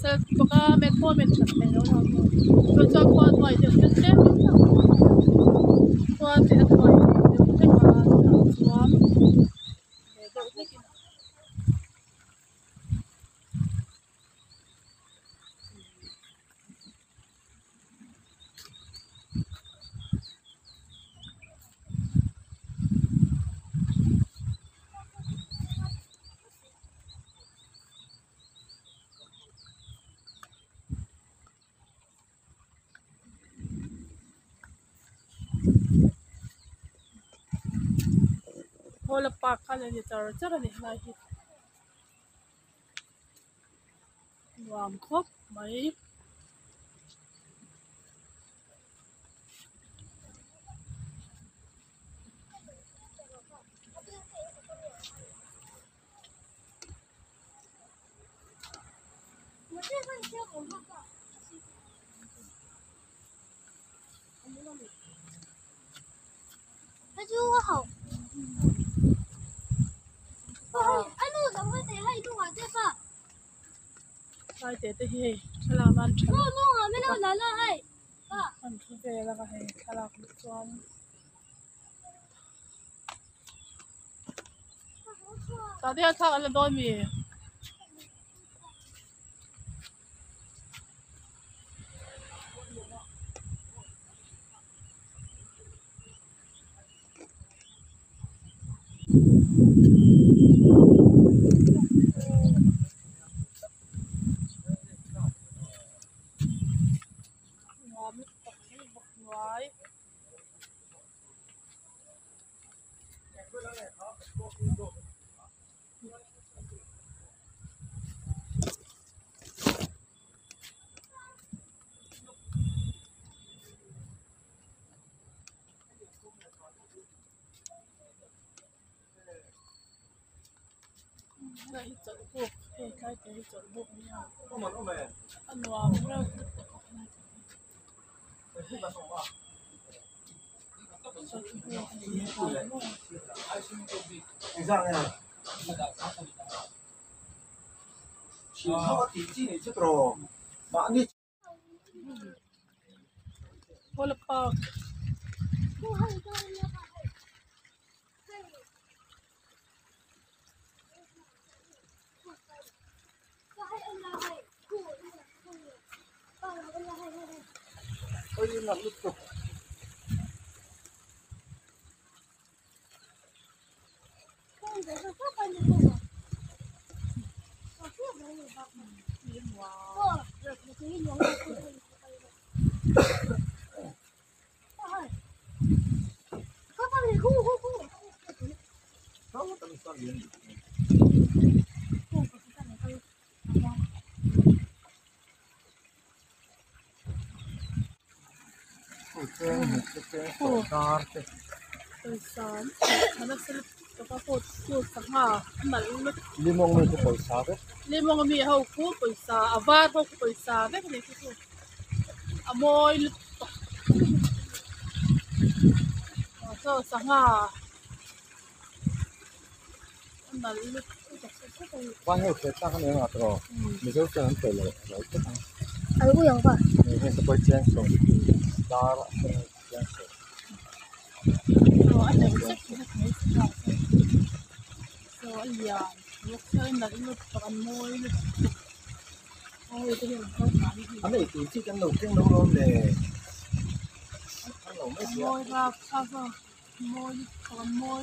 Selfie bawk a men pawh a men that theih loh a chuan chuan khua a hnuai deuh hlek tlem khua te a hnuai deuh hlek a chutah chuan ve deuh hlek in. Hawla park kha a ni char char a ni helai hi. Nuam khawp mai. Tlaite te hi hei thlalak nan tha an thu vel a hei thlalak luh chuan. Tah te hian thlak an la dawn mi? Nuam lutuk hi bawk hnuai. Hei hi chawlhbuk hei tlai te hi chawlhbuk a nia a nuam reuh lutuk a chawlhbuk a ni a maw. Hawla park. Limawng ami ho khu pawisa a var ho khu pawisa vek a ni chu chu a mawi lutuk aw saw sangha a nalh lutuk aw a lem zet zet mai sangha saw a lian bawk sia a nalh lutuk a mawi lutuk aw hei te hian an kal tlan a ni a mawi bak kha saw mawi lutuk a mawi.